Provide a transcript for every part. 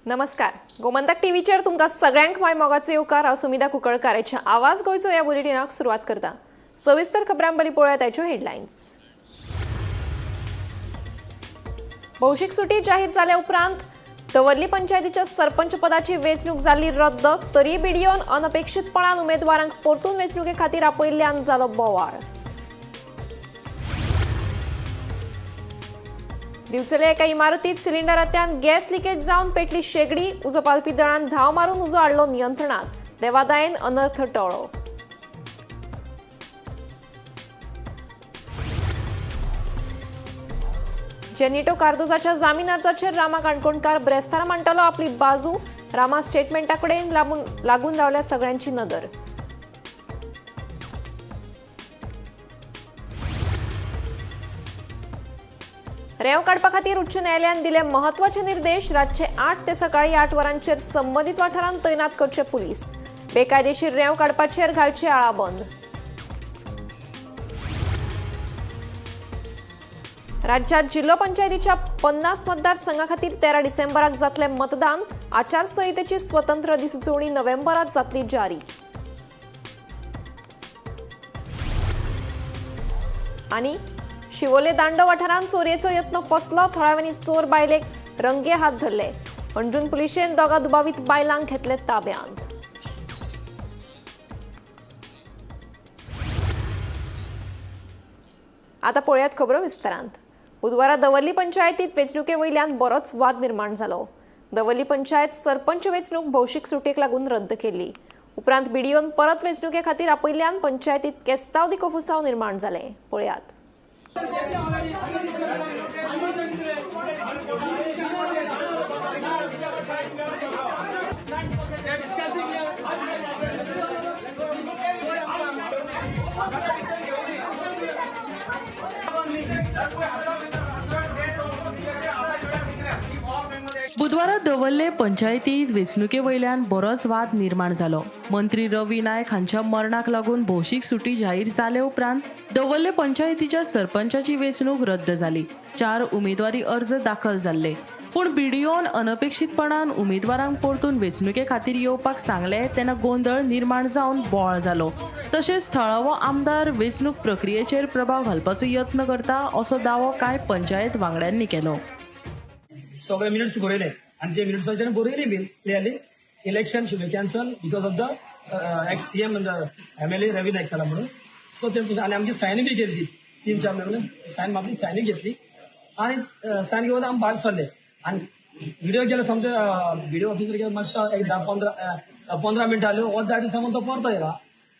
नमस्कार, गोमंतक टीव्हीचेर तुमकां सगळ्यांक माय मोगाचो येवकार. हांव सुमिता कुंकळकाराच्या आवाज गोंयचो ह्या बुलेटिनाक सुरवात करता. सविस्तर खबरां बरी पळोवया ताच्यो हेडलायन्स. भौशीक सुटी जाहीर जाल्या उपरांत दवर्ली पंचायतीच्या सरपंच पदाची वेंचणूक जाल्ली रद्द, तरी बीडीओन अनपेक्षीतपणान उमेदवारांक परतून वेंचणुके खातीर आपयल्ल्यान जालो बोवाळ. दिवचले एका इमारतीत सिलिंडरांतल्यान गॅस लिकेज जावन पेटली शेगडी. उजो पालपी दळान धांव मारून उजो हाडलो नियंत्रणात. देवादायेन अनर्थ टळ्ळो. जेनिटो कार्दोजाच्या जामीन अर्जाचेर रामा काणकोणकार ब्रेस्तारा मांडटलो आपली बाजू. रामा स्टेटमेंटा कडेन लागून रावल्या सगळ्यांची नदर. रेंव काडपा खातीर उच्च न्यायालयान दिले म्हत्वाचे निर्देश. रातचे 8 ते सकाळी 8 वरांचेर संबंदीत वाठारांत तैनात करचे पुलीस. बेकायदेशीर रेंव काडपाचेर घालचे आळाबंद. राज्यात जिल्हो पंचायतीच्या 50 मतदारसंघा खातीर 13 डिसेंबराक जातले मतदान. आचारसंहितेची स्वतंत्र अधिसुचोवणी नोव्हेंबरात जातली जारी. आनी शिवोले दांडो वाठारांत चोरयेचो यत्न फसलो. थळाव्यांनी चोर बायलेक रंगे हात धरले. अंजून पुलिशेन दोगा दुबावीत बायलांक घेतले ताब्यांत. आता पळयात खबरो विस्तारांत. बुधवारा दवर्ली पंचायतीत वेंचणुके वयल्यान बरोच वाद निर्माण जालो. दवर्ली पंचायत सरपंच वेंचणूक भौशीक सुटयेक लागून रद्द केल्ली. उपरांत बीडीओन परत वेंचणुके खातीर आपयल्ल्यान पंचायतीत केस्तांव दी कोफुसांव निर्माण जालें. पळयात. बुधवारा दवर्ले पंचायतीत वेंचणुके वयल्यान बरोच वाद निर्माण जालो. मंत्री रवी नायक हांच्या मरणाक लागून भौशीक सुटी जाहीर जाले उपरांत दवर्ले पंचायतीच्या सरपंचाची वेंचणूक रद्द जाली. 4 उमेदवारी अर्ज दाखल जाल्ले, पूण बीडीओन अनपेक्षीतपणान उमेदवारांक परतून वेंचणुके खातीर येवपाक सांगले तेन्ना गोंदळ निर्माण जावन बोवाळ जालो. तशेंच थळावो आमदार वेंचणूक प्रक्रियेचेर प्रभाव घालपाचो यत्न करता असो दावो कांय पंचायत वांगड्यांनी केलो. सगळे मिनिट्स बरयले आनी जे मिनिट्स आसा बरयली बीन clearly election should be cancel because of the ex CM and MLA Ravi Naik जाला म्हणून. सो ते आनी आमची सायन बी केली, 3-4 मेंबरांनी सायन मारली, सायनूय घेतली आनी सायन घेवन आमी भायर सरले. आनी व्हिडिओ गेलो समज व्हिडिओ ऑफिसर गेलो मातसो एक 10-15 मिनटां जाल्यो. अर्द दाटी सांगून तो परतो येयला.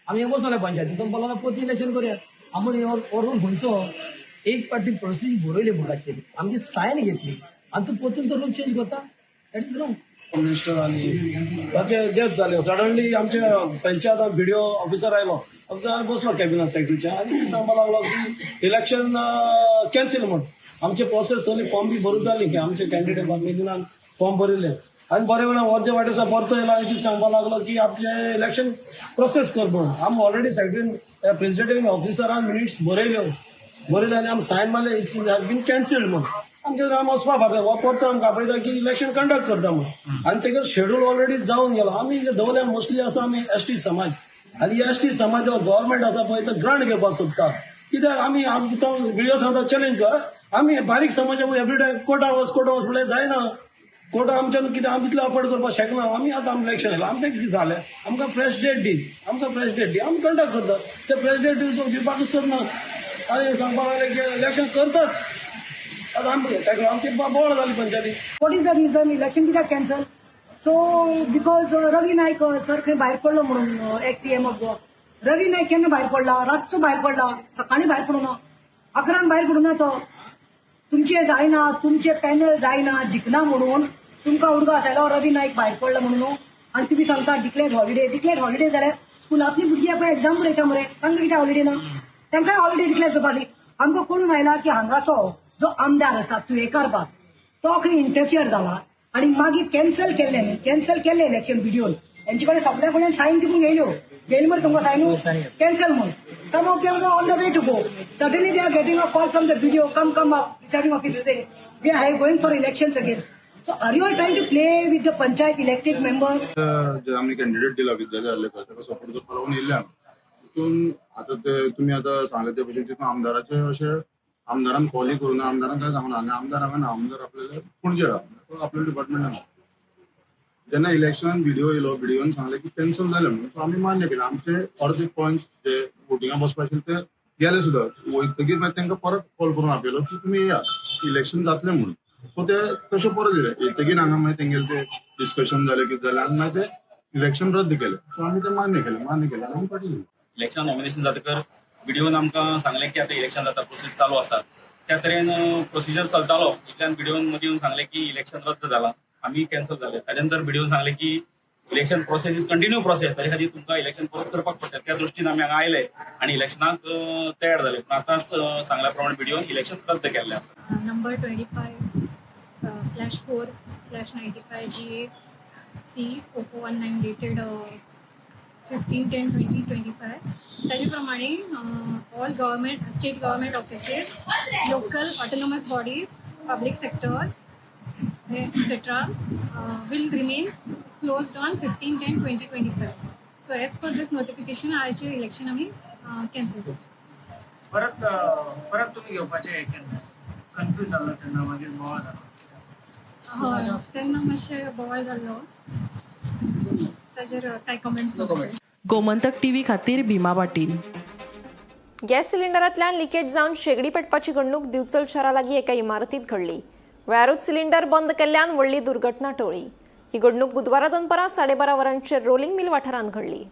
आमी बसले पंचायतीन, तो म्हणलो परत इलेक्शन करूया. आमी हो रूल खंयचो? एक पाटी प्रोसिजींग बरयली बुकाचेर, आमची सायन घेतली आनी तूं परतून तो रूल चेंज करता, that is wrong. Minister आनी ताचे डेथ जाले. सडनली आमचे पंचायत बीडीओ ऑफिसर आयलो, ऑफिसर बसलो कॅबिनेट सेक्रेटरीच्या आनी सांगपाक लागलो की इलेक्शन कॅन्सील म्हूण. आमचे प्रोसेस सगळी फॉर्म बी भरून जाली की आमचे कॅन्डिडेट मिलिनान फॉर्म भरिल्ले आनी बरे वेळान अर्दे वाटेर परतो येयला आनी कितें सांगपाक लागलो की आपले इलेक्शन प्रोसेस कर म्हणून. आमी ऑलरेडी सेक्रेटरीन प्रेसिडेंट ऑफिसरान मिनिट्स बरयल्यो, बरयले आनी आमी सायन मारले, it's has been cancelled म्हूण. आमचे आमी वचपा भायर हो परतो आमकां आपयता की इलेक्शन कंडक्ट करता म्हणून आनी तेगेर शेड्यूल ऑलरेडी जावन गेलो. आमी दवरल्या मोस्टली आसा आमी एस टी समाज आनी एस टी समाज गव्हर्मेंट आसा पळय तो ग्रांट घेवपाक सोदता. कित्याक आमी तो व्हिडिओ सांगता चॅलेंज कर. आमी बारीक समाज एवरी टायम कोर्टा वच कोर्टा वच म्हणल्यार जायना. कोर्टा आमच्यान कितें आमी इतलें अफोर्ड करपाक शकना. आमी आतां आमी इलेक्शन येयलां, आमचें कितें जालें, आमकां फ्रेश डेट दी, आमकां फ्रेश डेट दी, आमी कंडक्ट करता. ते फ्रेश डेट दिवपाकूच सोदना आनी सांगपाक लागले की इलेक्शन करताच. आतां आमी ताका आमची बोवाळ जाली पंचायती. What is the reason election कित्याक cancel? So because Ravi Naik sir खंय भायर पडलो म्हणून, ex CM of Goa Ravi Naik केन्ना भायर पडला? रातचो भायर पडला, सकाळीं भायर पडूना, 11 भायर पडूना तो. तुमचे जायना, तुमचे पॅनल जायना, जिखना म्हणून तुमकां उडगास आयलो रवी नायक भायर पडला म्हणून. आनी तुमी सांगता डिक्लेअर्ड हॉलिडे. डिक्लेअर्ड हॉलिडे जाल्यार स्कुलांतली भुरगीं पळय एग्जाम बरयता मरे, तांकां कितें हॉलिडे ना? तांकांय हॉलिडे डिक्लेअर करपाक. आमकां कळून आयला की हांगाचो जो आमदार आसा तुयेकार बाब तो खंय इंटरफियर जाला आनी मागीर कॅन्सल केल्ले न्ही, कॅन्सल केल्ले इलेक्शन बीडीओन. हेंचे कडेन सगळ्या कडल्यान सायन तिकून घेयल्यो, घेयली मरे तुमकां सायन कॅन्सल म्हणून. Some of them on the way to go, suddenly they are getting a call from the BDO, come come up, presiding officer saying we are going for elections against. So are you are trying to play with the panchayat elected members? जे आमी candidate दिला विद्यालय आर्लेकर ताका support करपाक लागून येयल्ले आमी. तितून आतां ते तुमी आतां सांगले ते भशेन तितून आमदाराचे अशें आमदारान कॉलय करूं ना, आमदारान कांय सांगूना आनी आमदार हांगा ना, आमदार आपल्याले पणजे आहा, तो आपल्या डिपार्टमेंटान आहा. जेन्ना इलेक्शनान व्हिडियो येयलो, व्हिडियोन सांगलें की कॅन्सल जालें म्हणून, सो आमी मान्य केलें. आमचे अर्दे पंच जे वोटिंगा बसपा आशिल्ले ते गेले सुद्दां. वयतकीर मागीर तांकां परत कॉल करून आपयलो की तुमी येया, इलेक्शन जातलें म्हणून. सो ते तशें परत येयले. येतकीर हांगा मागीर तेंगेलें ते डिस्कशन जालें, कितें जालें आनी मागीर ते इलेक्शन रद्द केलें. सो आमी तें मान्य केलें, मान्य केलें आनी आमी फाटीं गेले. इलेक्शन नॉमिनेशन जातकर बीडीओन आमकां सांगलें की आतां इलेक्शन जाता, प्रोसेस चालू आसा. त्या तरेन प्रोसिजर चलतालो. इतल्यान बीडीओन मदीं येवन सांगलें की इलेक्शन रद्द जालां, आमी कॅन्सल जाले. ताजे नंतर बीडीओन सांगलें की election process is continue process, ताजे खातीर तुमकां इलेक्शन परत करपाक पडटा. त्या दृश्टीन आमी हांगा आयले आनी इलेक्शनाक तयार जाले. पूण आतांच सांगल्या प्रमाणे बीडीओन इलेक्शन रद्द केल्लें आसा. Number 25/4/95 GAC 4419 dated 15/10/2025. ताजे प्रमाणे all government, state government offices, local autonomous bodies, public sectors etcetera will remain closed on 15/10/2025. So as per this notification आयचे इलेक्शन आमी कॅन्सल करचें. परत परत तुमी घेवपाचें हें केन्ना कन्फ्यूज जाल्लो तेन्ना मागीर बोवाळ जालो? हय, तेन्ना मातशें बोवाळ जाल्लो, ताजेर कांय कमेंट्स. गोमंतक टीव्ही खातीर भीमा पाटील. गॅस सिलिंडरांतल्यान लिकेज जावन शेगडी पेटपाची घडणूक दिवचल शारा लागीं एका इमारतींत घडली. वेळारूच सिलिंडर बंद केल्ल्यान व्हडली दुर्घटना टळ्ळी. ही घडणूक बुधवारा दनपारां 12:30 वरांचेर रोलिंग मिल वाठारांत घडली.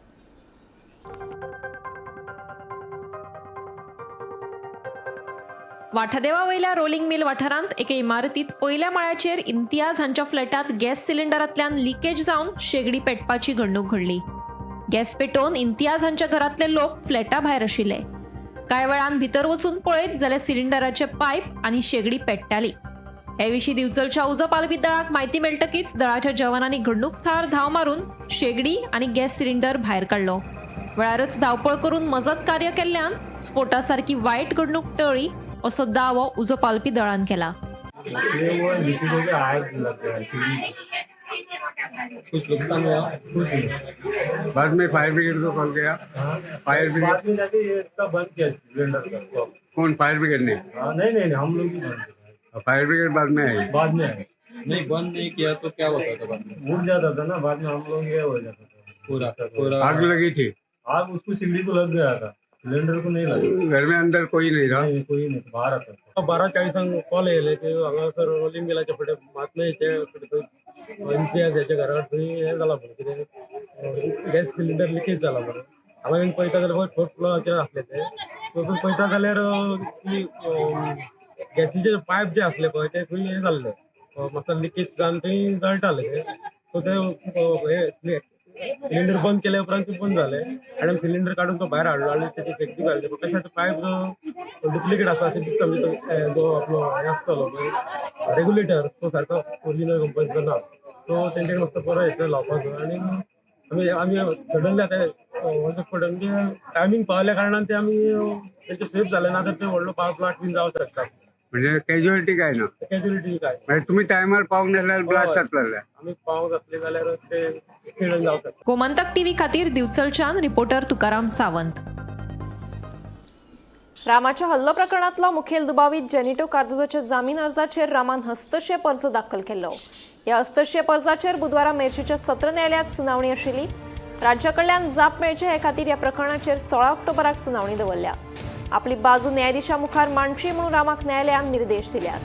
वाठादेवा वयल्या रोलिंग मिल वाठारांत एके इमारतीत पयल्या माळ्याचेर इम्तियाज हांच्या फ्लॅटात गॅस सिलिंडरांतल्यान लिकेज जावन शेगडी पेटपाची घडणूक घडली. गॅस पेटोवन इम्तियाज हांच्या घरांतले लोक फ्लॅटा भायर आशिल्ले. कांय वेळान भितर वचून पळयत जाल्यार सिलिंडराचे पायप आनी शेगडी पेट्टाली. हे विशीं दिवचलच्या उजो पालवी दळाक म्हायती मेळटकीच दळाच्या जवानांनी घडणूक थळार धांव मारून शेगडी आनी गॅस सिलिंडर भायर काडलो. वेळारच धांवपळ करून मजत कार्य केल्ल्यान स्फोटा सारकी वायट घडणूक टळ्ळी असो दावो उजो पालपी दळान केला. कुछ नुकसान हुआ? बाद में फायर ब्रिगेड को कॉल किया. फायर ब्रिगेड बाद में जाके ये इसका बंद किया सिलेंडर का. कौन, फायर ब्रिगेड ने? हाँ, नहीं नहीं नहीं, हम लोग ही बंद किया. फायर ब्रिगेड बाद में आई? बाद में आए. नहीं, बंद नहीं किया तो क्या होता था बाद में? उड़ जाता था ना बाद में, हम लोग ये हो जाता था. पूरा पूरा आग लगी थी? आग उसको सीढ़ी को लग गया था, सिलेंडर को नहीं लगा. घर में अंदर कोई नहीं था? नहीं, कोई नहीं, बाहर आता था. 12:40 कॉल येयले की हांगासर रोलिंग मिलाच्या फुडें मातयेचे फुडें इम्तियाज हेच्या घरा थंय हें जाला म्हणून, कितें गॅस सिलिंडर लिकेज जाला म्हणून. हांगा येवन पळयता जाल्यार पळय फोर्थ फ्लोराचेर आसले ते. वचून पळयता जाल्यार ती गॅसीचे पायप जे आसले पळय ते थंय हें जाल्ले, मातसो लिकेज जावन थंय जळटाले ते. सो ते हे सिलिंडर बंद केल्या उपरांत ते बंद जाले आनी आमी सिलिंडर काडून तो भायर हाडलो आनी तेची सेफ्टी घातली. पूण तशें पायप डुप्लिकेट आसा अशें दिसता. म्हणजे तो जो आपलो हें आसतलो पळय रेग्युलेटर, तो सारको ओरिजिनल कंपनीचो ना. सो तेंच्यानी मातसो बरो हें लावपाचो. आनी आमी आमी सडनली आतां ऑन the spot म्हणजे टायमींग पावल्या कारणान ते आमी तेंचे सेफ जाले, ना तर ते व्हडलो पावर प्लांट बीन जावंक शकता. म्हणजे कॅज्युअलिटी काय ना? कॅज्युअलिटी काय. म्हणजे तुम्ही टायमार पावंक नासल्यार ब्लास्ट जातले. आमी पावंक आसले जाल्यार ते एक्सिडंट जावंक शकता. गोमंतक टीव्ही खातीर दिवचलच्यान रिपोर्टर तुकाराम सावंत. रामाच्या हल्लो प्रकरणातलो मुखेल दुबावीत जेनिटो कार्दोजाच्या जामीन अर्जाचेर रामान हस्तक्षेप अर्ज दाखल केल्लो. ह्या हस्तक्षेप अर्जाचेर बुधवारा मेरशेच्या सत्र न्यायालयात सुनावणी आशिल्ली. राज्या कडल्यान जाप मेळचे हे खातीर ह्या प्रकरणाचेर 16 ऑक्टोबराक सुनावणी दवरल्या. आपली बाजू न्यायाधीशा मुखार मांडची म्हणून रामाक न्यायालयान निर्देश दिल्यात.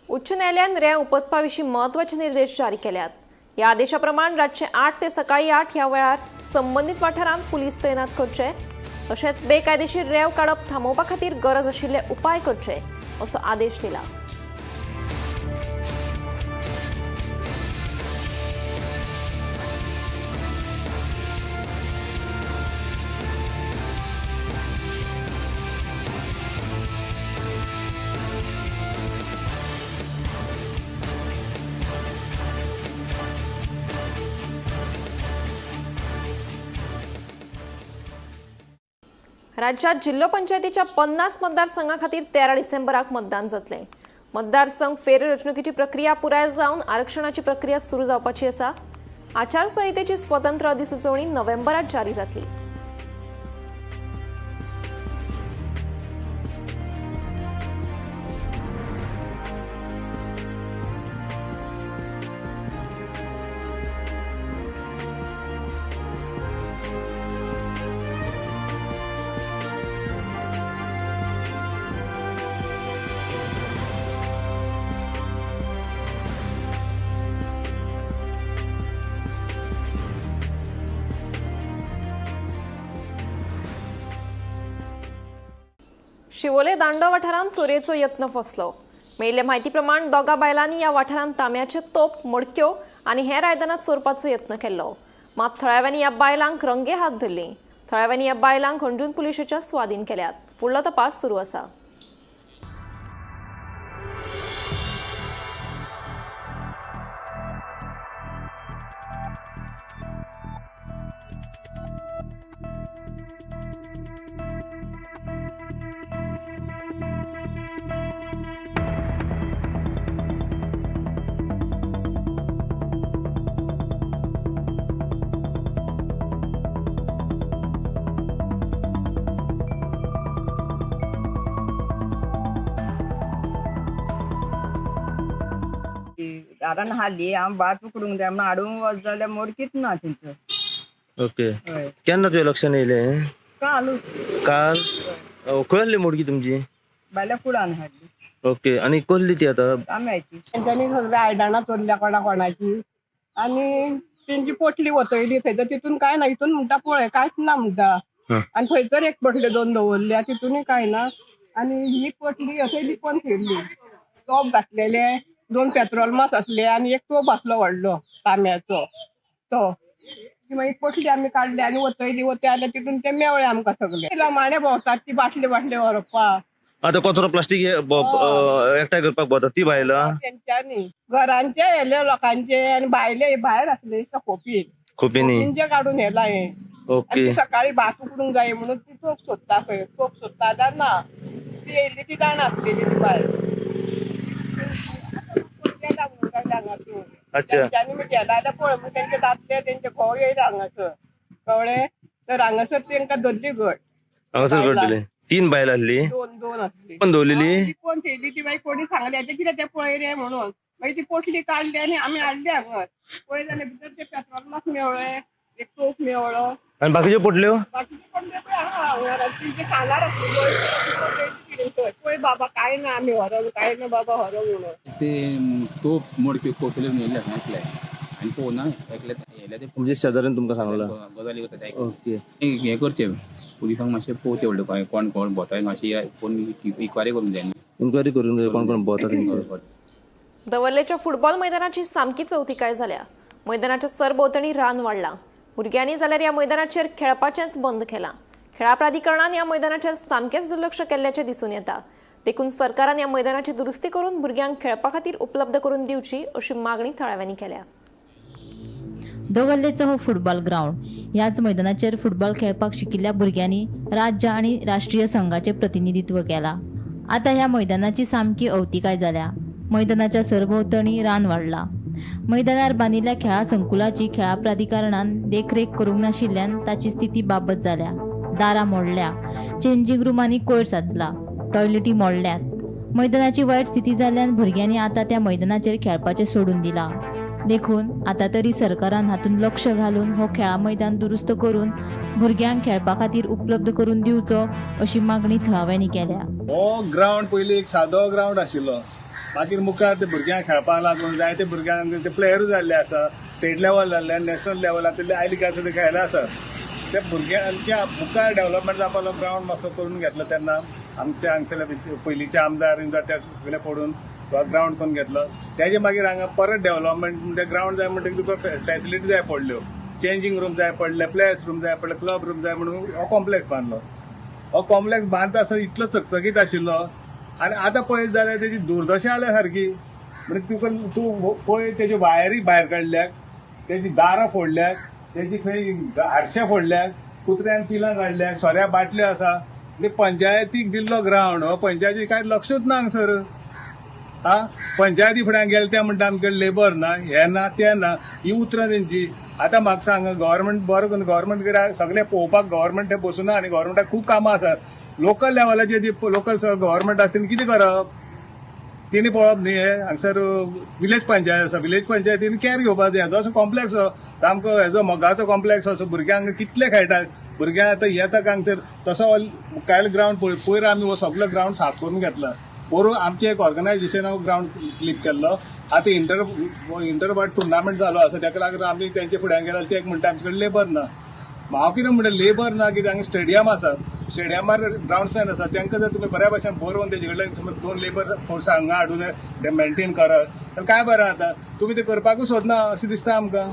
उच्च न्यायालयान रेंव उपसपा विशीं म्हत्वाचे निर्देश जारी केल्यात. ह्या आदेशा प्रमाण रातचे 8 ते सकाळी 8 ह्या वेळार संबंदीत वाठारांत पुलीस तैनात करचे, तशेंच बेकायदेशीर रेंव काडप थांबोवपा खातीर गरज आशिल्ले उपाय करचे असो आदेश दिला. राज्यात जिल्हो पंचायतीच्या 50 मतदारसंघा खातीर 13 डिसेंबराक मतदान जातलें. मतदारसंघ फेररचणुकीची प्रक्रिया पुराय जावन आरक्षणाची प्रक्रिया सुरू जावपाची आसा. आचारसंहितेची स्वतंत्र अधिसुचोवणी नोव्हेंबरात जारी जातली. शिवोले दांडो वाठारांत चोरयेचो यत्न फसलो. मेळिल्ले म्हायती प्रमाण दोगा बायलांनी ह्या वाठारांत तांब्याचे तोप, मडक्यो आनी हेर आयदनां चोरपाचो यत्न केल्लो. मात थळाव्यांनी ह्या बायलांक रंगे हात धरली. थळाव्यांनी ह्या बायलांक हणजूण पुलिशेच्या स्वाधीन केल्यात. फुडलो तपास सुरू आसा. दारान हाडली हांव भात उकडूंक जाय म्हणून हाडूंक वच जाल्यार मोडकीच ना थंयसर. ओके, हय. केन्ना तुवें लक्षान येयलें? कालूच. काल? खंय आहली मोडकी तुमची? बायल्या कुडान हाडली. ओके, आनी कसली ती आतां? तांब्याची. तेंच्यांनी सगळीं आयदनां चोरल्या कोणा कोणाची आनी तेंची पोटली वतयली थंयसर. तितून कांय ना. हितून म्हणटा पळय कांयच ना म्हणटा. आनी थंयसर एक पोटल्यो दोन दवरल्या तितूनय कांय ना. आनी ही पोटली अशें लिपोवन थेयल्ली. तोप घातलेले, दोन पेट्रोल मास आसले आनी एक तोप आसलो व्हडलो तांब्याचो. तो ती मागीर पोटली आमी काडली आनी वतयली. वतय जाल्यार तितून ते मेवळे आमकां सगळे. लमाणे भोंवतात ती बाटले बाटले व्हरपाक. आतां कचरो प्लास्टीक एकठांय करपाक भोंवता ती बायलां तेंच्यांनी घरांचे हेले लोकांचे आनी भायले भायर आसले दिसता खोपीन. खोपीनी. खोपींचे काडून हेला हें. ओके. आनी सकाळी भात उकडूंक जाय म्हणून ती तोप सोदता खंय. तोप सोदता जाल्यार ना. ती येयल्ली ती जाणा आसलेली ती बायल. गेला म्हणून हांगासर. अच्छा. तेंच्यांनी मागीर गेला जाल्यार पळय मागीर तेंचे दादले तेंचे घोव येयले हांगासर. कळ्ळें? तर हांगासर तेंकां धरली घट. हांगासर घडलें. 3 बायलां आहली. दोन आसली. कोण दवरलेली? कोण थेयली ती मागीर कोणी सांगले आतां कितें तें पळय रे म्हणून. मागीर ती पोटली काडली आनी आमी हाडली हांगार. पळय जाल्यार भितर ते पेट्रोल मास मेवळे, एक तोप मेवळो. आनी बाकीच्यो पोटल्यो? बाकीचे कोण ते पळय आहा हांगार. तेंचे खानार आसली. पळय बाबा कांय ना आमी व्हरोंक, कांय ना बाबा व्हरोंक म्हणून. ते तोप मोडक्यो कोसळ्यो येयले हांगा एकले आनी पळोवना एकले येयले ते. म्हणजे शेजाऱ्यान तुमकां सांगलां? गजाली करता ते. ओके. हें करचें पुलिसांक मातशें पळोवचें पडलें कोण कोण भोंवता मातशी कोण इन्क्वायरी करूंक जाय न्ही. इन्क्वायरी करूंक जाय कोण कोण भोंवता तेंची. दवर्लेच्या फुटबॉल मैदानाची सामकी चवथिकाय जाल्या. मैदानाच्या सरभोंवतणी रान वाडलां. भुरग्यांनी जाल्यार ह्या मैदानाचेर खेळपाचेंच बंद केलां. खेळा प्राधिकरणान ह्या मैदानाचेर सामकेंच दुर्लक्ष केल्ल्याचें दिसून येता. देखून सरकारान ह्या मैदानाची दुरुस्ती करून भुरग्यांक खेळपा खातीर उपलब्ध करून दिवची अशी मागणी थळाव्यांनी केल्या. दवर्लेचो हो फुटबॉल ग्रावंड. ह्याच मैदानाचेर फुटबॉल खेळपाक शिकिल्ल्या भुरग्यांनी राज्य आनी राष्ट्रीय संघाचें प्रतिनिधित्व केलां. आतां ह्या मैदानाची सामकी अवतिकाय जाल्या. मैदानाच्या सरभोंवतणी रान वाडलां. मैदानार बांदिल्ल्या खेळा संकुलाची खेळा प्राधिकरणान देखरेख करूंक नाशिल्ल्यान ताची स्थिती बाबत जाल्या. दारां मोडल्या, चेंजींग रुमांनी कोयर साचला, टॉयलेटी मोडल्यात. मैदानाची वायट स्थिती जाल्ल्यान भुरग्यांनी आतां त्या मैदानाचेर खेळपाचें सोडून दिलां. देखून आतां तरी सरकारान हातूंत लक्ष घालून हो खेळा मैदान दुरुस्त करून भुरग्यांक खेळपा खातीर उपलब्ध करून दिवचो अशी मागणी थळाव्यांनी केल्या. हो ग्रावंड पयलीं एक सादो ग्रावंड आशिल्लो. मागीर मुखार ते भुरग्यांक खेळपाक लागून जायते भुरग्यांक ते प्लेयरूय जाल्ले आसा, स्टेट लेवल जाल्ले आनी नॅशनल लेवलार ते I लिगार सुद्दां खेळ्ळे आसा. ते भुरग्यांच्या मुखार डेव्हलपमेंट जावपाक ग्रावंड मातसो करून घेतलो तेन्ना आमचे हांगसरले पयलींचे आमदार त्या सगळे पडून ग्रावंड करून घेतलो. तेजे मागीर हांगा परत डेव्हलपमेंट म्हणजे ग्रावंड जाय म्हणटकीर तुका फॅसिलिटी जाय पडल्यो, चेंजींग रूम जाय पडले, प्लेयर्स रूम जाय पडले, क्लब रूम जाय म्हणून हो कॉम्प्लेक्स बांदलो. हो कॉम्प्लेक्स बांदता आसतना इतलो चकचकीत आशिल्लो आनी आतां पळयत जाल्यार तेजी दुर्दशा जाल्या सारकी. म्हणजे तुका तूं पळय तेज्यो वायरी भायर काडल्यात, तेजी दारां फोडल्यात, तेजी खंय आरशे फोडल्यात, कुत्र्यान पिलां काडल्यात, सोऱ्या बाटल्यो आसा. ते पंचायतीक दिल्लो ग्रावंड हो पंचायती कांय लक्षूच ना हांगसर. हा, पंचायती फुड्यान गेले ते म्हणटा आमचे लेबर ना, हें ना, तें ना, ही उतरां तेंची. आतां म्हाका सांग, गव्हर्मेंट बरो करून गव्हर्मेंट कित्याक सगळें पळोवपाक गव्हर्मेंट बसूना आनी गव्हर्मेंटाक खूब कामां आसात. लोकल लेवलाचेर जी लोकल गव्हर्मेंट आसा तेणी कितें करप, तेणी पळोवप न्ही. हें हांगसर विलेज पंचायत आसा, विलेज पंचायतीन कॅर घेवपाक जाय. हेजो असो कॉम्प्लेक्स सामको, हेजो मोगाचो कॉम्प्लेक्स असो, भुरग्यांक कितले खेळटात भुरग्यांक आतां येता हांगसर. तसो मुखायल ग्रावंड पळय, पयर आमी हो सगलो ग्रावंड साफ करून घेतला. पोरूं आमचें एक ऑर्गनायजेशनान ग्रावंड क्लिप केल्लो. आतां इंटरवार्ड टुर्नामेंट जालो आसा, ताका लागून आमी तेंच्या फुड्यान गेले. ते म्हणटा आमचे कडेन लेबर ना. हांव कितें म्हणटा, लेबर ना कित्याक हांगा स्टेडियम आसा, स्टेडियमार ग्रावंड्समॅन आसा, तांकां जर तुमी बऱ्या भशेन बरोवन तेजे कडल्यान समज 2 लेबर फोर्स हांगा हाडून ते मेंटेन करत जाल्यार काय बरें जाता. तुमी तें करपाकूच सोदना अशें दिसता आमकां.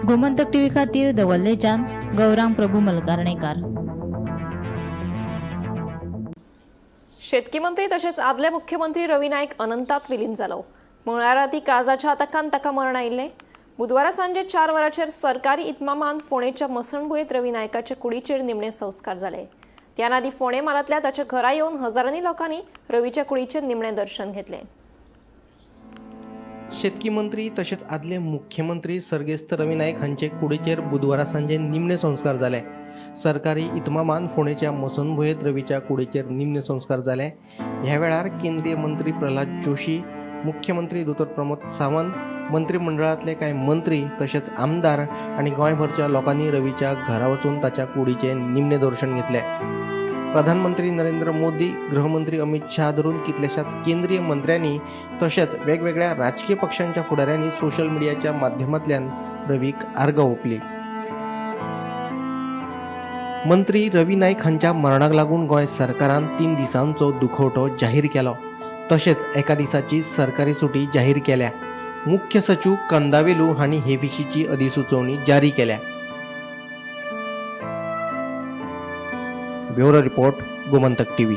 गोमंतक टीव्ही खातीर दवल्लेच्यान गौरांग प्रभू मलकारणेकार. शेतकी मंत्री तशेंच आदले मुख्यमंत्री रवी नायक अनंतात विलीन जालो. मंगळारा राती काळजाच्या आताकान ताका मरण आयिल्लें. बुधवारा सांजे 4 वरांचेर सरकारी इतमामान फोंडेच्या मसणभुंयेंत रवी नायकाचे कुडीचेर निमणे संस्कार जाले. त्यान आदी फोंडे म्हालांतल्या ताच्या घरा येवन हजारांनी लोकांनी रवीच्या कुडीचेर निमणें दर्शन घेतलें. शेतकी मंत्री तशेंच आदले मुख्यमंत्री सर्गेस्त रवी नायक हांचे कुडीचेर बुधवारा सांजे निमणे संस्कार जाले. सरकारी इतमामान फोंडेच्या मसणभुंयेंत रवीच्या कुडीचेर निमणे संस्कार जाले. ह्या वेळार केंद्रीय मंत्री प्रल्हाद जोशी, मुख्यमंत्री दोतोर प्रमोद सावंत, मंत्रिमंडळांतले कांय मंत्री तशेंच आमदार आनी गोंयभरच्या लोकांनी रवीच्या घरा वचून ताच्या कुडीचें निमणें दर्शन घेतलें. प्रधानमंत्री नरेंद्र मोदी, गृहमंत्री अमित शाह धरून कितल्याशाच केंद्रीय मंत्र्यांनी तशेंच वेगवेगळ्या राजकीय पक्षांच्या फुडाऱ्यांनी सोशल मिडियाच्या माध्यमांतल्यान रवीक आर्गां ओंपली. मंत्री रवी नायक हांच्या मरणाक लागून गोंय सरकारान 3 दिसांचो दुखवटो जाहीर केलो. तशेंच एका दिसाची सरकारी सुटी जाहीर केल्या. मुख्य सचिव कंदावेलू हांणी हे विशींची अधिसुचोवणी जारी केल्या. Bureau report, Gomantak TV.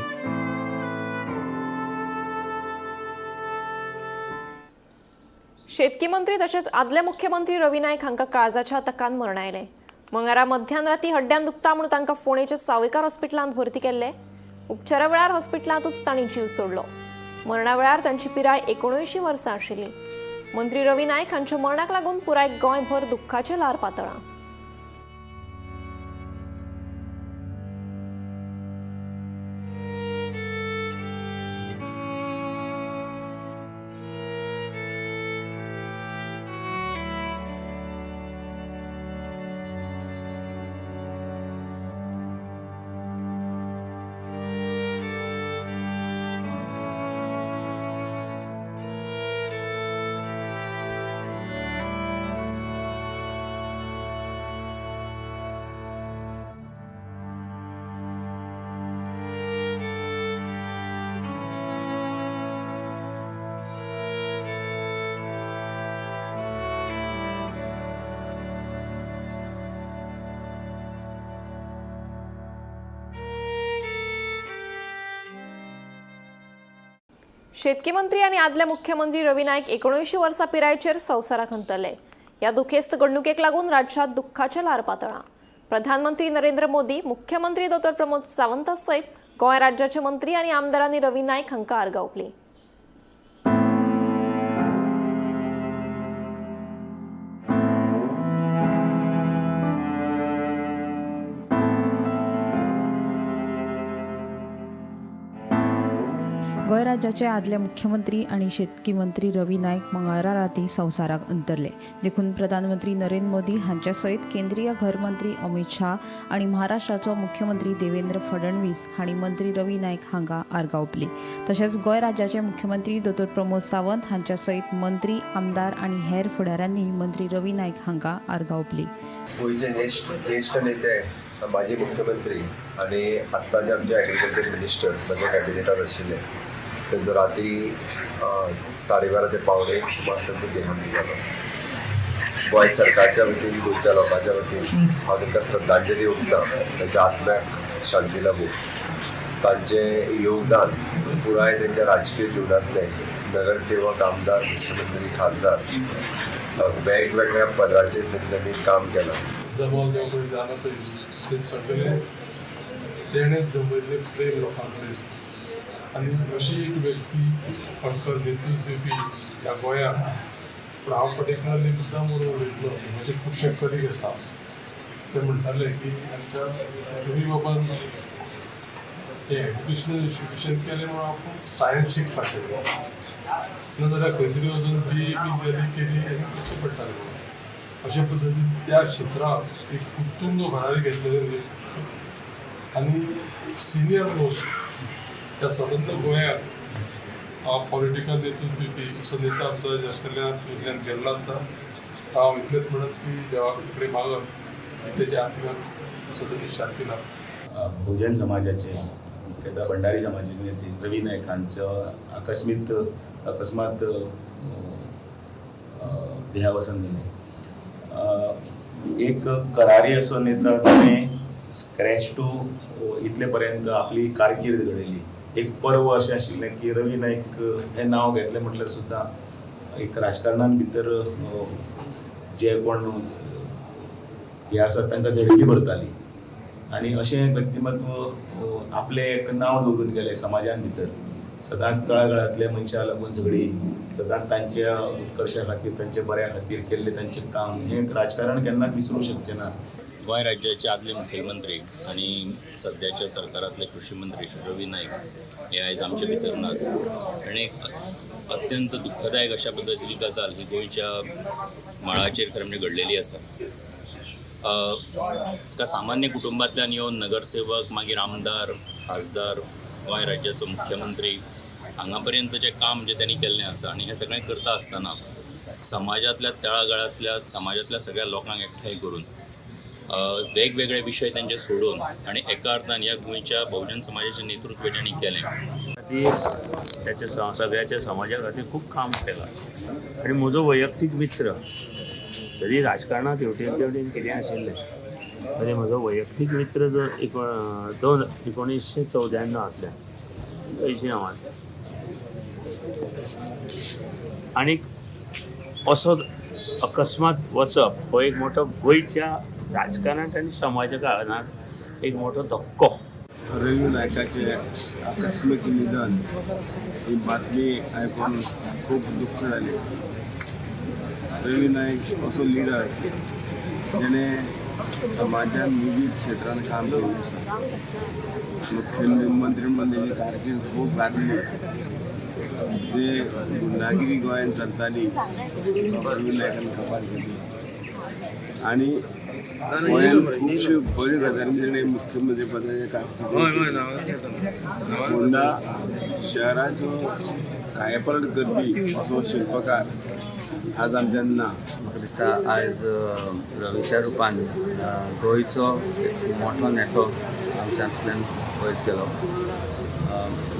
शेतकी मंत्री तशेंच आदले मुख्यमंत्री रवी नायक हांकां काळजाच्या आताकान मरण आयलें. मंगळारा मध्यान राती हड्ड्यान दुखता म्हणून तांकां फोंडेच्या सावयकार हॉस्पिटलांत भरती केल्ले. उपचारा वेळार हॉस्पिटलांतूच तांणी जीव सोडलो. मरणा वेळार तांची पिराय 79 वर्सां आशिल्ली. मंत्री रवी नायक हांच्या मरणाक लागून पुराय गोंयभर दुख्खाचें ल्हार पातळ्ळां. शेतकी मंत्री आनी आदले मुख्यमंत्री रवी नायक 79 वर्सां पिरायेचेर संवसाराक अंतरले. ह्या दुखेस्त घडणुकेक लागून राज्यांत दुख्खाचें ल्हार पातळ्ळां. प्रधानमंत्री नरेंद्र मोदी, मुख्यमंत्री दोतोर प्रमोद सावंत सयत गोंय राज्याचे मंत्री आनी आमदारांनी रवी नायक हांकां आर्गां ओंपलीं. गोंय राज्याचे आदले मुख्यमंत्री आनी शेतकी मंत्री रवी नायक मंगळारा राती संवसाराक अंतरले. देखून प्रधानमंत्री नरेंद्र मोदी हांचे सयत केंद्रीय घरमंत्री अमित शाह आनी महाराष्ट्राचो मुख्यमंत्री देवेंद्र फडणवीस हांणी मंत्री रवी नायक हांकां आर्गां ओंपली. तशेंच गोंय राज्याचे मुख्यमंत्री दोतोर प्रमोद सावंत हांच्या सयत मंत्री, आमदार आनी हेर फुडाऱ्यांनी मंत्री रवी नायक हांकां आर्गां ओंपली. गोंयचे ज्येष्ठ नेते, माजी मुख्यमंत्री आनी आत्ताचे आमचे एग्रीकल्चर मिनिस्टर म्हज्या कॅबिनेटात आशिल्ले, तेंचो राती 12:30 ते 12:45 सुमार तेंचो देहांत जालो. गोंय सरकारच्या वतीन, गोंयच्या लोकांच्या वतीन हांव तांकां श्रद्धांजली ओंपता. तांच्या आत्म्याक शांती लाबूं. तांचें योगदान पुराय तेंच्या राजकीय जिवनांतलें, नगरसेवक, आमदार, मुख्यमंत्री, खासदार, वेगवेगळ्या पदांचेर तेंच्यांनी काम केलां. जमल जाना तो सगळे तेणें जमयल्लें प्रेम लोकां कडेन आनी अशी एक व्यक्ती खर नेतृत्व दिवपी ह्या गोंयांत. पूण हांव पर्टिक्युलरली मुद्दाम म्हणून उलयतलो, म्हजे खुबशे कलीग आसा, ते म्हणटाले की आमच्या रवी बाबान हें एज्युकेशनल इन्स्टिट्यूशन केलें म्हणून आपूण सायन्स शिकपाक शकलो, ना जाल्यार खंय तरी वचून बीए बी जाली केली आनी करचें पडटालें म्हणून. अशे पद्दतीन त्या क्षेत्रांत एक उत्तुंग भरारी घेतलेलें नेतृत्व आनी सिनियर मोस्ट ह्या स्वतंत्र गोंयांत पॉलिटिकल नेतृत्व दिवपी असो नेता आमचो आशिल्ल्यान गेल्लो आसा. हांव इतलेंच म्हणत की देवा कडेन मागत तेच्या आत्म्याक सदांच शांती लाभ. बहुजन समाजाचे, मुख्यतः भंडारी समाजाचे नेते रवी नायक हांचो अकस्मात देहावसान जालें. एक करारी असो नेता ताणें स्क्रॅच टू इतले पर्यंत आपली कारकीर्द घडयली. एक पर्व अशें आशिल्लें की रवी नायक हें नांव घेतलें म्हटल्यार सुद्दां एक राजकारणान भितर जे कोण हे आसात तांकां धडकी भरताली आनी अशें एक व्यक्तिमत्व आपलें एक नांव दवरून गेलें समाजान भितर. सदांच तळागाळांतल्या मनशां लागून झगडी, सदांच तांच्या उत्कर्शा खातीर, तांच्या बऱ्या खातीर केल्लें तांचें काम हें राजकारण केन्नाच विसरूंक शकचें ना. गोंय राज्याचे आदले मुखेलमंत्री आनी सद्याच्या सरकारांतले कृशी मंत्री श्री रवी नायक हे आयज आमचे भितर नात आनी एक अत्यंत दुख्खदायक अशा पद्दतीची गजाल ही गोंयच्या मळाचेर खरें म्हणजे घडलेली आसा. एका सामान्य कुटुंबांतल्यान येवन नगरसेवक, मागीर आमदार, खासदार, गोंय राज्याचो मुख्यमंत्री हांगा पर्यंत जें काम जें त्यांनी केल्लें आसा आनी हें सगळें करता आसतना समाजांतल्या तळागाळांतल्या समाजांतल्या सगळ्या लोकांक एकठांय करून वेगवेगळे विशय तांचे सोडून आनी एका अर्थान ह्या गोंयच्या बहुजन समाजाचें नेतृत्व तांणी केलें. खातीर त्याच्या सगळ्याच्या समाजा खातीर खूब काम केलां आनी म्हजो वैयक्तीक मित्र तरी राजकारणांत हेवटेन तेवटेन कितें आशिल्लें तरी म्हजो वैयक्तीक मित्र जो 1994 अंयशीं णवांतल्यान आनीक असो अकस्मात वचप हो एक मोठो गोंयच्या राजकारणांत आनी समाजा कारणांत एक मोठो धक्को. रवी नायकाचें आकस्मीक निधन ही बातमी आयकून खूब दुख्ख जालें. रवी नायक असो लिडर जेणे समाजान विविध क्षेत्रांत काम केल्लें आसा. मुख्यमंत्री म्हणून तेजी कारकीर्द खूब गाजली. जे गुंडागिरी गोंयांत चलताली रवी नायकान काबार केली आनी गोंयांत खुबश्यो बऱ्यो गजाली तेणें मुख्यमंत्री पदाचें काम केलें. होंडा शहराचो कायापलट करपी असो शिल्पकार आज आमच्यान ना. म्हाका दिसता आयज रवीच्या रुपान गोंयचो एक मोठो नेतो आमच्यांतल्यान पयस गेलो.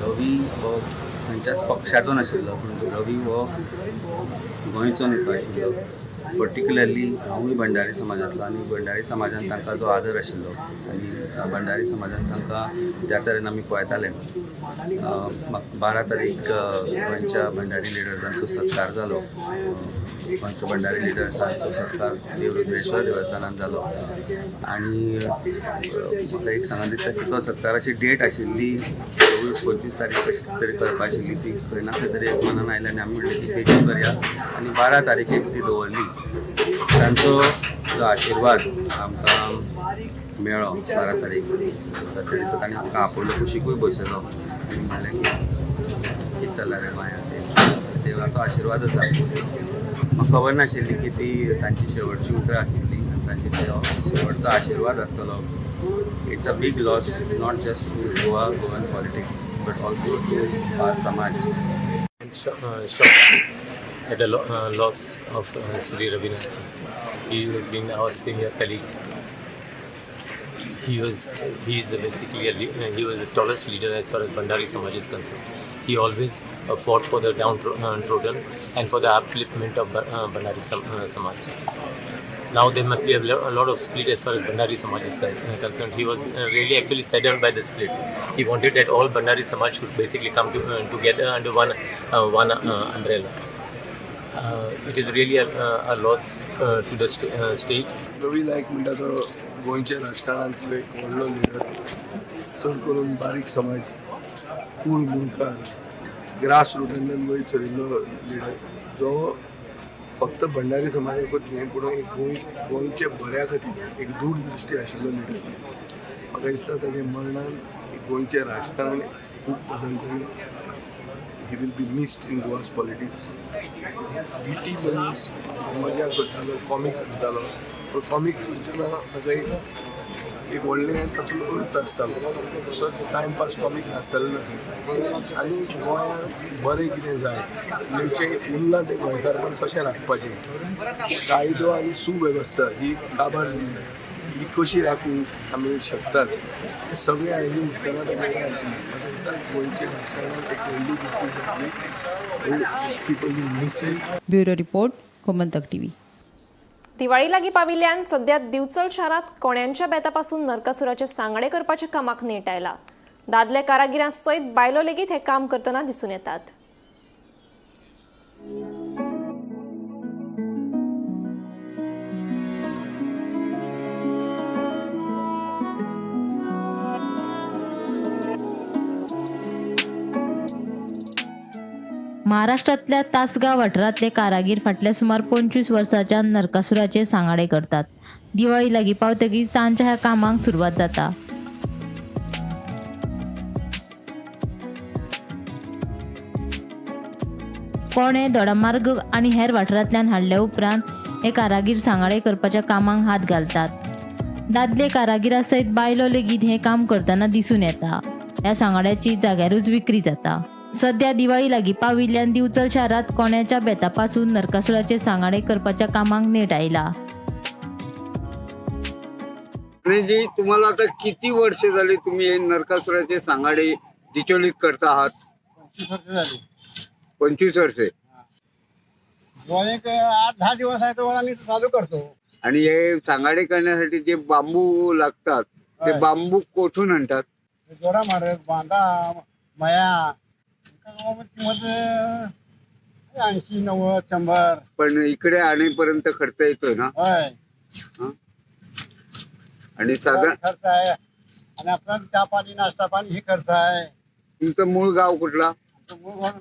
रवी हो खंयच्याच पक्षाचो नाशिल्लो, पूण रवी हो गोंयचो नेतो आशिल्लो. पर्टिक्युलरली हांवूय भंडारी समाजांतलो आनी भंडारी समाजान तांकां जो आदर आशिल्लो आनी भंडारी समाजान तांकां ज्या तरेन आमी पळयताले, 12 तारीख गोंयच्या भंडारी लिडर्सांचो सत्कार जालो. गोंयच्या भंडारी लिडर्सांचो सत्कार देवरुद्रेश्वर देवस्थानान जालो आनी म्हाका एक सांगन दिसता की तो सत्काराची डेट आशिल्ली 24-25 तारीख कशी तरी करपा आशिल्ली, ती खंय ना खंय तरी एक मनान आयली आनी आमी म्हणलें की बेगीन करया आनी 12 तारखेक ती दवरली. तांचो जो आशिर्वाद आमकां मेळ्ळो 12 तारीख त्या दिसा तांणी आमकां आपयलो, कुशिकूय बसयलो आनी म्हणलें की कितें चल्लां रे गोंयांत, ते देवाचो आशिर्वाद आसा. म्हाका खबर नाशिल्ली की ती तांची शेवटची उतरां आसतली आनी तांची तो शेवटचो आशिर्वाद आसतलो. It's a big loss not just to Goa, Goan politics, but also to our samaj. Shocked at the loss of Shri Ravi Naik. He has been our senior colleague. He was the tallest leader as far as Bhandari Samaj is concerned. He always fought for the downtrodden and for the upliftment of Bhandari Samaj. Now there must be a lot of split as far as Bhandari Samaj is concerned. He was really actually saddened by the split. He wanted that all Bhandari Samaj should basically come together under one umbrella. It is really a loss to the state. Ravi Naik म्हणटा तो गोंयच्या राजकारणांतलो एक व्हडलो leader, चड करून बारीक समाज, कूळ मुणकार, ग्रास रुटांतल्यान वयर सरिल्लो लिडर, जो फक्त भंडारी समाजाकूच न्हय पूण एक गोंयच्या बऱ्या खातीर एक दूरदृश्टी आशिल्लो लिडर. म्हाका दिसता ताच्या मरणान गोंयचें राजकारण खूब बदलतलें. He will be missed in Goa's politics. Witty मनीस, मजा करतालो, कॉमीक करतालो, पूण कॉमीक करतना ताका एक व्हडलें तातूंत अर्थ आसतालो. सो टायमपास कॉमीक नासतालें ना. आनी गोंयांत बरें कितें जाय, गोंयचें उरलां तें गोंयकारपण कशें राखपाचें, कायदो आनी सुवेवस्था ही काबार जाली ही कशी राखूंक आमी शकतात, हें सगळें हांणी उठ्ठना ताका आशिल्लें. म्हाका दिसता गोंयच्या राजकारणात एक व्हडली दुखी जातली. People will miss him. Bureau report, Gomantak TV. Diwali लागीं पाविल्ल्यान सध्या दिवचल शारांत कोण्यांच्या बेतापासून नरकासुराचे सांगडे करपाच्या कामाक नेट आयला. दादले कारागिरां सयत बायलो लेगीत हें काम करतना दिसून येतात. महाराष्ट्रांतल्या तासगांव वाठारांतले कारागीर फाटल्या सुमार 25 वर्सांच्यान नरकासुराचे सांगाडे करतात. दिवाळी लागीं पावतकीच तांच्या ह्या कामाक सुरवात जाता. कोणे दोडामार्ग आनी हेर वाठारांतल्यान हाडल्या उपरांत हे कारागीर सांगाडे करपाच्या कामाक हात घालतात. दादले कारागिरा सयत बायलो लेगीत हें काम करतना दिसून येता. ह्या सांगाड्याची जाग्यारूच विक्री जाता. सध्या दिवाळी लागीं पाविल्ल्यान दिवचल शारांत कोण्याच्या बेतापासून नरकासुराचे सांगाडे करपाच्या कामाक नेट आयला. जी, तुम्हाला आता किती वर्ष झाली तुम्ही हे नरकासुराचे सांगाडे डिचोलीत करता आहात? 25 वर्ष झाली. 25 वर्षे. दिवाळीक 8-10 दिवस आहे तो आम्ही चालू करतो. आणि हे सांगाडे करण्यासाठी जे बांबू लागतात ते बांबू कोठून आणतात? दोडामार्ग, बांदा, मया, किंमत 80, 90, 100. पण इकडे आणेपर्यंत खर्च येतोय ना? होय. आणि साधारण खर्च आहे आणि आपला चहा पाणी, नाश्ता पाणी हे खर्च आहे. तुमचं मूळ गाव कुठला? मूळ गाव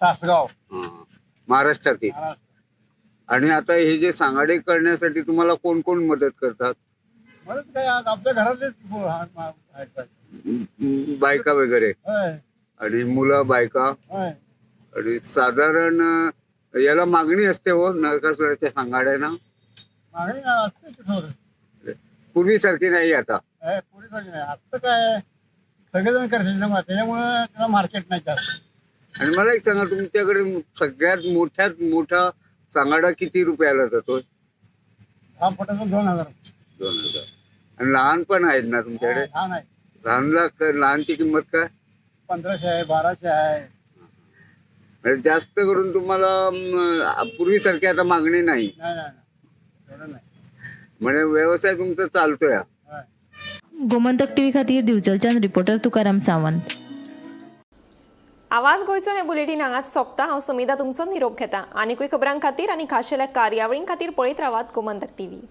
तासगाव, महाराष्ट्रातील. आणि आता हे जे सांगाडे करण्यासाठी तुम्हाला कोण कोण मदत करतात? मदत काय आपल्या घरातलेच बायका वगैरे आणि मुलं बायका. आणि साधारण याला मागणी असते हो नरकासुराच्या सांगाड्यांना? मागणी असते थोडं, पूर्वीसारखी नाही आता. पूर्वीसारखी नाही आता, काय सगळेजण करतील ना, त्याच्यामुळे त्याला मार्केट नाही जास्त. आणि मला एक सांगा, तुमच्याकडे सगळ्यात मोठ्यात मोठा सांगाडा किती रुपयाला जातो? 10 फुटाचा 2000. 2000. आणि लहान पण आहेत ना तुमच्याकडे? लहान आहे. लहानला लहानची किंमत काय? 1500 आहे, 1200 आहे. म्हणजे जास्त करून तुम्हाला पूर्वीसारखी आता मागणी नाही. म्हणजे व्यवसाय तुमचा चालतोय. गोमंतक टीव्ही खातीर दिवचलच्यान रिपोर्टर तुकाराम सावंत. आवाज गोंयचो हें बुलेटीन हांगाच सोंपता. हांव समिधा तुमचो निरोप घेता. आनीकूय खबरां खातीर आनी खाशेल्या कार्यावळीं खातीर पळयत रावात गोमंतक टीव्ही.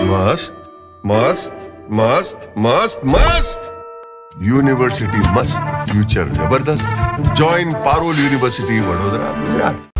मस्त मस्त मस्त मस्त मस्त युनिवर्सिटी मस्त, फ्यूचर जबरदस्त. Join Parul university, Vadodara, Gujarat.